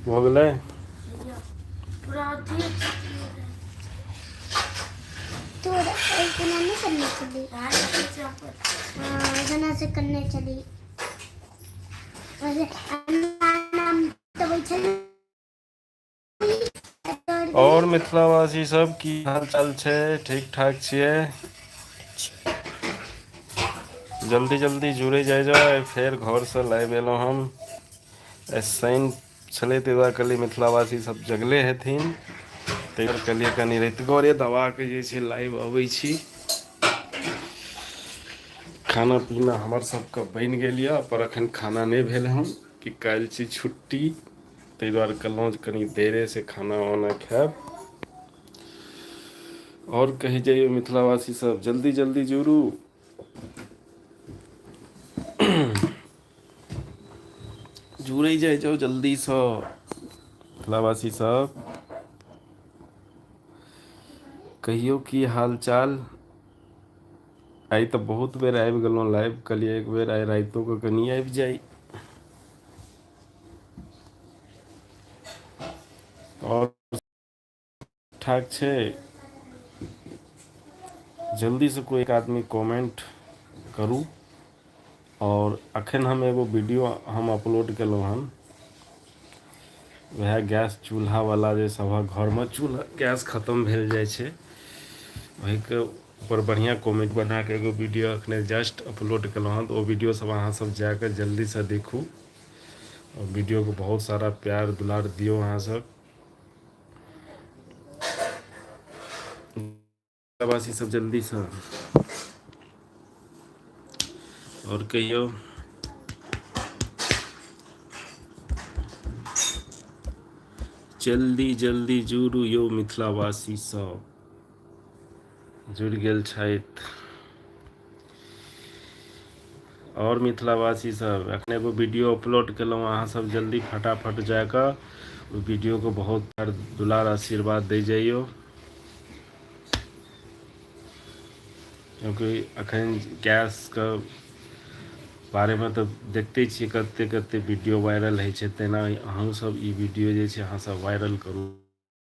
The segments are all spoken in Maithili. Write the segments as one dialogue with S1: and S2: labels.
S1: भऽ गेलै। आओर मिथिलावासी सब की हाल चाल छै? ठीक ठाक छियै? जल्दी जल्दी जुड़े जाय जाउ। फेर घरसँ लाइव एलहुँ हम। आइ शनि छलै, ताहि दुआरे कहलियै मिथिलावासी सब जगले हेथिन, ताहि दुआरे कहलियै कनि रातिगरे दबाके जे छै लाइव अबै छी। खाना पीना हमर सबके बनि गेल यऽ, पर अखन खाना नहि भेल हन कि काल्हि छी छुट्टी, ताहि दुआरे कहलहुँ जे कनि देरेसँ खाना वाना खायब। आओर कहै जइयौ मिथिलावासी सब, जल्दी जल्दी जुड़ू, जुड़ै जाइ जाउ जल्दीसँ मिथिलावासी सब। कहियौ की हाल चाल? आइ तऽ बहुत बेर आबि गेलहुँ लाइव, कहलियै एक बेर आइ रातिओके कनि आबि जाइ। आओर ठाक छै? जल्दीसँ कोइ एक आदमी कमेंट करू। आओर अखन हम एगो वीडियो हम अपलोड केलहुँ हन, वएह गैस चूल्हावला, जे सभक घरमे चूल्हा गैस खतम भेल जाइ छै, ओहिके ऊपर बढ़िआँ कॉमेंट बना कऽ एगो वीडियो अखने जस्ट अपलोड केलहुँ हन। तऽ ओ वीडियो सब अहाँ सब जाकऽ जल्दीसँ देखू आओर वीडियोके बहुत सारा प्यार दुलार दियौ अहाँ सब। वासी सब जल्दीसँ। आओर कहियौ, जल्दी जल्दी जुड़ू यौ मिथिलावासी सब। जुड़ि गेल छथि। आओर मिथिलावासी सब, एखन एगो वीडियो अपलोड केलहुँ, अहाँ सब जल्दी फटाफट जाकऽ ओहि वीडियोके बहुत प्यार दुलार आशीर्वाद दै जइयौ, क्योंकि अखन गैसके बारेमे तऽ देखते छियै कते कते वीडियो वायरल होइ छै, तेना अहूँ सब ई वीडियो जे छै अहाँ सब वायरल करू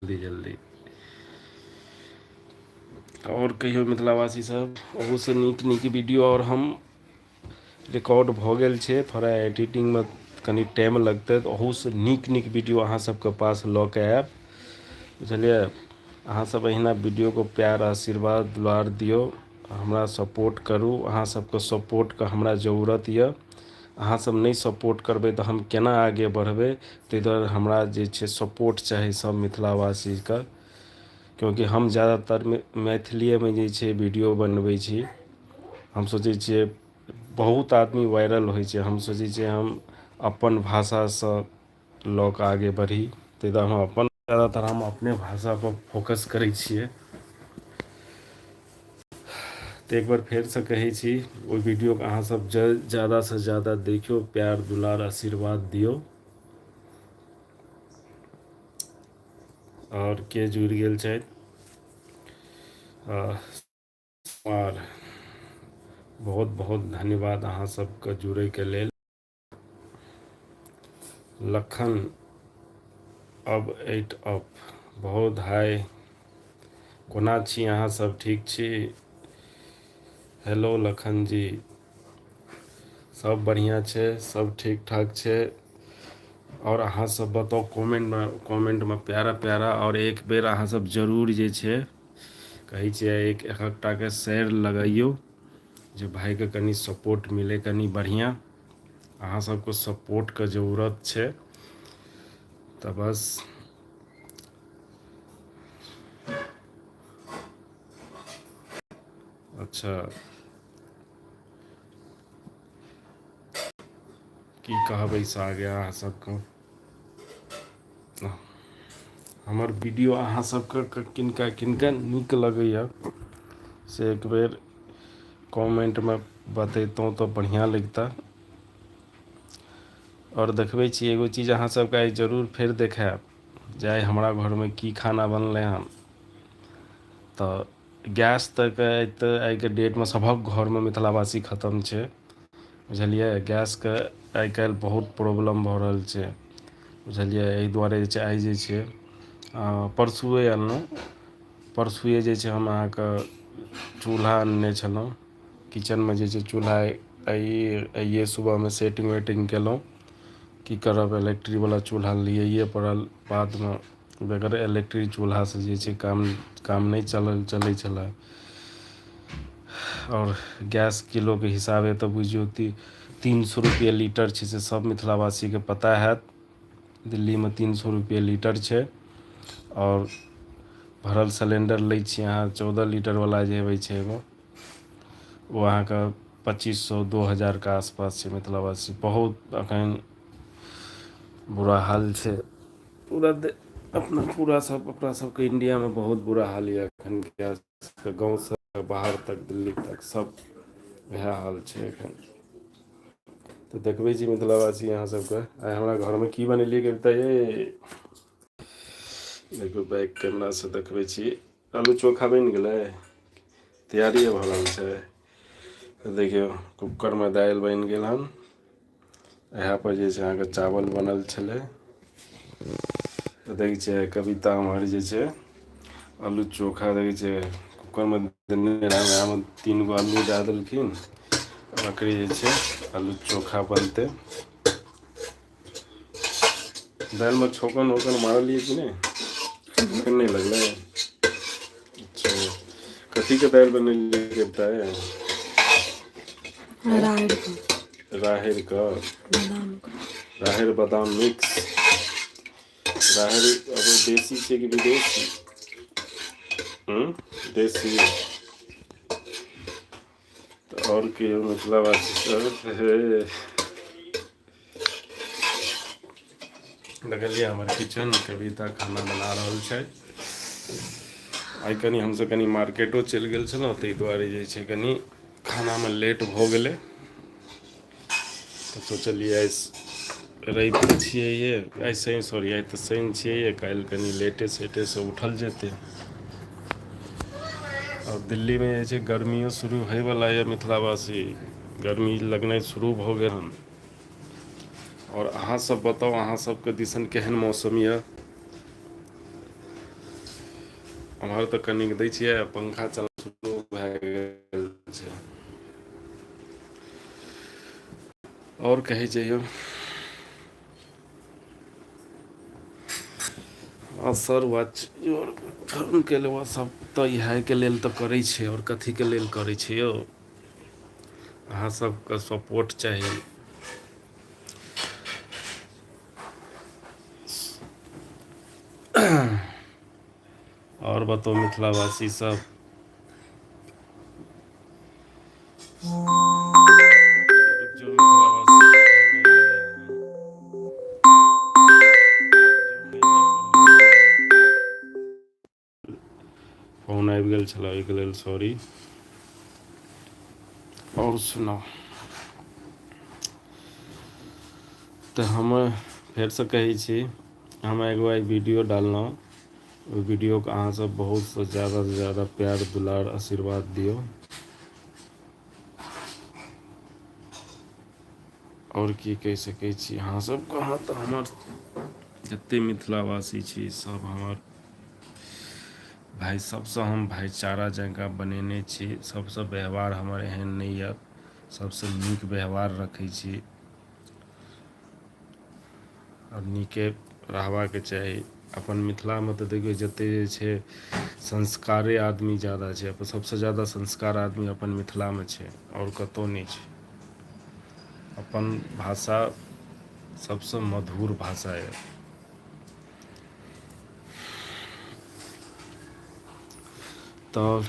S1: जल्दी जल्दी। आओर कहियौ मिथिलावासी सब, ओहूसँ नीक नीक वीडियो आओर हम रिकॉर्ड भऽ गेल छै, थोड़ा एडिटिंगमे कनि टाइम लगतै, तऽ ओहूसँ नीक नीक वीडियो अहाँ सबके पास लऽ कऽ आयब, बुझलियै? अहाँ सब अहिना वीडियोके प्यार आशीर्वाद दुलार दियौ, हमरा सपोर्ट करू। अहाँ सबके सपोर्टके हमरा जरूरत यऽ। अहाँ सब नहि सपोर्ट करबै तऽ हम केना आगे बढ़बै? ताहि दुआरे हमरा जे छै सपोर्ट चाही सब मिथिलावासीके, क्योंकि हम जादातर मैथिलिएमे जे छै वीडियो बनबै छी। हम सोचै छियै बहुत आदमी वायरल होइ छै, हम सोचै छियै हम अपन भाषासँ लऽ कऽ आगे बढ़ी, ताहि दुआरे हम अपन जादातर हम अपने भाषापर फोकस करै छियै। तऽ एक बेर फेरसँ कहै छी, ओहि वीडियोके अहाँ सब जादासँ जादा देखियौ, प्यार दुलार आशीर्वाद दियौ। आओर के जुड़ि गेल छथि? आर बहुत बहुत धन्यवाद अहाँ सबके जुड़ैके लेल। लखन अब एट अप, बहुत हाय, कोना छी अहाँ सब? ठीक छी? हेलो लखन जी, सब बढ़िआँ छै, सब ठीक ठाक छै। आओर अहाँ सब बताउ कमेंटमे प्यारा प्यारा। आओर एक बेर अहाँ सब जरूर जे छै कहै छियै एक एकटाके शेयर लगैयौ, जे भाइके कनि सपोर्ट मिलै कनि बढ़िआँ। अहाँ सबके सपोर्टके जरूरत छै। तऽ बस अच्छा, की कहबै एहिसँ आगे अहाँ सबके? हमर वीडियो अहाँ सबके किनका किनका नीक लगैए से एक बेर कमेंटमे बतैतहुँ तऽ बढ़िआँ लगितै। आओर देखबै छी एगो चीज अहाँ सबके आइ जरूर फेर देखायब जे आइ हमरा घरमे की खाना बनलै हन। तऽ गैस तऽ आइके डेटमे सभक घरमे मिथिलावासी खतम छै, बुझलियै? गैसके आइ काल्हि बहुत प्रॉब्लम भऽ रहल छै। बुझलियै एहि दुआरे जे छै आइ जे छै परसुए अनलहुँ। परसुए जे छै हम अहाँके चूल्हा अनने छलहुँ। किचनमे जे छै चूल्हा आइए सुबहमे सेटिंग वेटिंग केलहुँ। की करब, इलेक्ट्रिकवला चूल्हा लियैए पड़ल बादमे। बगैर इलेक्ट्रिक चूल्हासँ जे छै काम काम नहि चलल चलै छलै। आओर गैस किलोके हिसाबे तऽ बुझियौ 300 रुपैए लीटर छै, से सब मिथिलावासीके पता हैत। दिल्लीमे 300 रुपैए लीटर छै। आओर भरल सिलेण्डर लै छी अहाँ 14 लीटरवला जे अबै छै एगो, ओ अहाँके 2500 2000के आसपास छै। मिथिलावासी, बहुत एखन बुरा हाल छै पूरा अपना पूरा सब अपना सबके इण्डियामे बहुत बुरा हाल यऽ एखन गैसके। गाँवसँ बाहर तक, दिल्ली तक सब वएह हाल छै एखन। तऽ देखबै छी मिथिलावासी अहाँ सबके आइ हमरा घरमे की बनेलियै कविता ये। देखू, बैक कैमरासँ देखबै छी। आलू चोखा बनि गेलै, तैयारिए भऽ रहल छै। देखियौ, कुकरमे दालि बनि गेल हन। इएह पर जे छै अहाँके चावल बनल छलै। तऽ देखै छियै, कविता हमर जे छै आलू चोखा देखै छियै कुकरमे देने रहै, वएहमे 3 गो आलू दए देलखिन। ओकरे जे छै आलू चोखा बनतै। दालिमे छौकन उकन मारलियै कि नहि? छौकन नहि लगलै। अच्छा, कथीके दालि बनेलियै कविता?
S2: राहड़िके।
S1: राहड़िके।
S2: बादामके।
S1: राहड़ि बादाम मिक्स। राहड़ि अगर देसी छै कि विदेशी? देसी। तऽ आओर की मिथिलावासी सब, हे देखलियै हमर किचन, कविता खाना बना रहल छै। आइ कनि हमसभ कनि मार्केटो चलि गेल छलहुँ, ताहि दुआरे जे छै कनि खानामे लेट भऽ गेलै। तऽ सोचलियै आइ रवि छियै, आइ शनि, सॉरी, आइ तऽ शनि छियै, काल्हि कनि लेटे सेटेसँ उठल जेतै। आओर दिल्लीमे जे छै गर्मियो शुरू होइवला यऽ मिथिलावासी, गर्मी लगनाइ शुरू भऽ गेल हन। आओर अहाँ सब बताउ, अहाँ सबके दिसन केहन मौसम यऽ? एम्हर तऽ कनिक दै छियै पंखा चल शुरू भए गेल छै। आओर कहै जइयौ। हँ सर, वॉच your फोनके लेल सब तऽ इएहके लेल तऽ करै छै, आओर कथीके लेल करै छै यौ? अहाँ सबके सपोर्ट चाही। आओर बताउ मिथिलावासी सब। जो मिथिलावासी, फोन आबि गेल छलै, ओहिके लेल सॉरी। आओर सुनाउ। तऽ हम फेरसँ कहै छी, हम एगो आइ वीडियो डाललहुँ, ओहि वीडियोके अहाँसभ बहुतसँ ज्यादासँ ज्यादा प्यार दुलार आशीर्वाद दियौ। आओर की कहि सकै छी अहाँ सबके? अहाँ तऽ हमर जतेक मिथिलावासी छी सब हमर भाय, सबसँ हम भाइचारा जकाँ बनेने छी। सबसँ व्यवहार हमर एहन नहि यऽ, सबसँ नीक व्यवहार रखै छी आओर नीके रहबाके चाही। अपन मिथिलामे तऽ देखियौ जतेक जे छै संस्कारे आदमी ज्यादा छै। सबसँ ज्यादा संस्कार आदमी अपन मिथिलामे छै, आओर कतहु नहि छै। अपन भाषा सबसँ मधुर भाषा यऽ। तऽ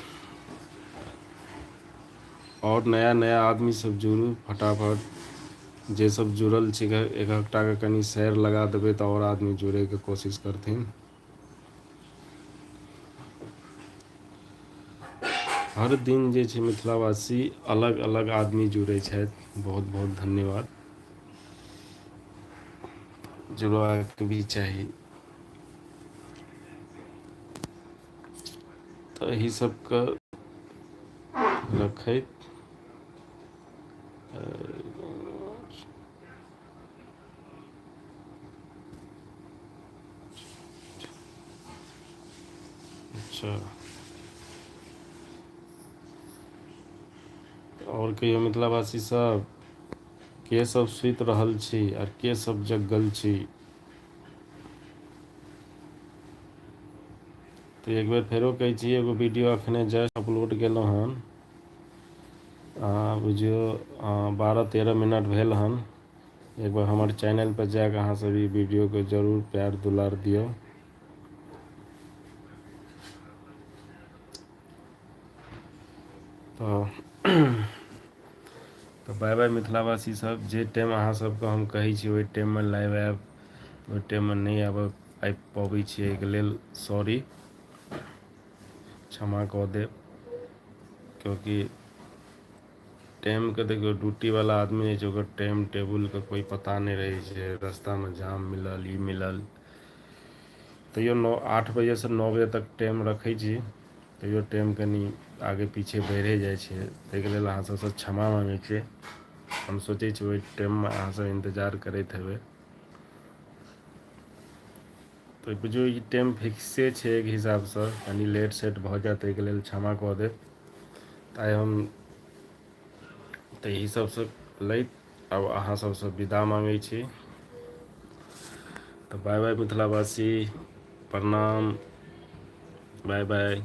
S1: आओर नया नया आदमी सब जुड़ू फटाफट। जे सब जुड़ल छी, एक एकटाके कनि शेयर लगा देबै तऽ आओर आदमी जुड़ैके कोशिश करथिन। हर दिन जे छै मिथिलावासी अलग अलग आदमी जुड़ै छथि, बहुत बहुत धन्यवाद। जुड़बाक भी चाही। तऽ एहि सबके रखैत अच्छा, आओर कहियौ मिथिलावासी सब, के सब सुति रहल छी आर के सब जगल छी? तऽ एक बेर फेरो कहै छी, एगो वीडियो अखने जस्ट अपलोड केलहुँ हन, बुझियौ 12-13 मिनट भेल हन। एक बार हमर चैनल पर जाके अहाँ सब ई वीडियोके जरूर प्यार दुलार दियौ। तऽ बाय बाय मिथिलावासी सब। जे टाइम अहाँ सबके हम कहै छी ओहि टाइममे लाइव आयब, ओहि टाइममे नहि आबि पबै छी, एहिके लेल सॉरी, क्षमा कऽ देब, क्योंकि टाइमके देखियौ ड्यूटीवला आदमी होइ छै, ओकर टाइम टेबुलके कोइ पता नहि रहै छै। रस्तामे जाम मिलल, ई मिलल, तैयो 8 बजेसँ 9 बजे तक टाइम रखै छी, तैयो टाइम कनि आगे पीछे बढ़ि जाइ छै। ताहिके लेल अहाँ सबसँ क्षमा माँगै छी। हम सोचै छी ओहि टाइममे अहाँ सब इन्तजार करैत हेबै, तऽ बुझियौ ई टाइम फिक्से छै एक हिसाबसँ, कनि लेट सेट भऽ जायत, ताहिके लेल क्षमा कऽ देब। तऽ आइ हम तऽ एहि सबसँ लैत आब अहाँ सबसँ विदा माँगै छी। तऽ बाय बाय मिथिलावासी, प्रणाम, बाय बाय।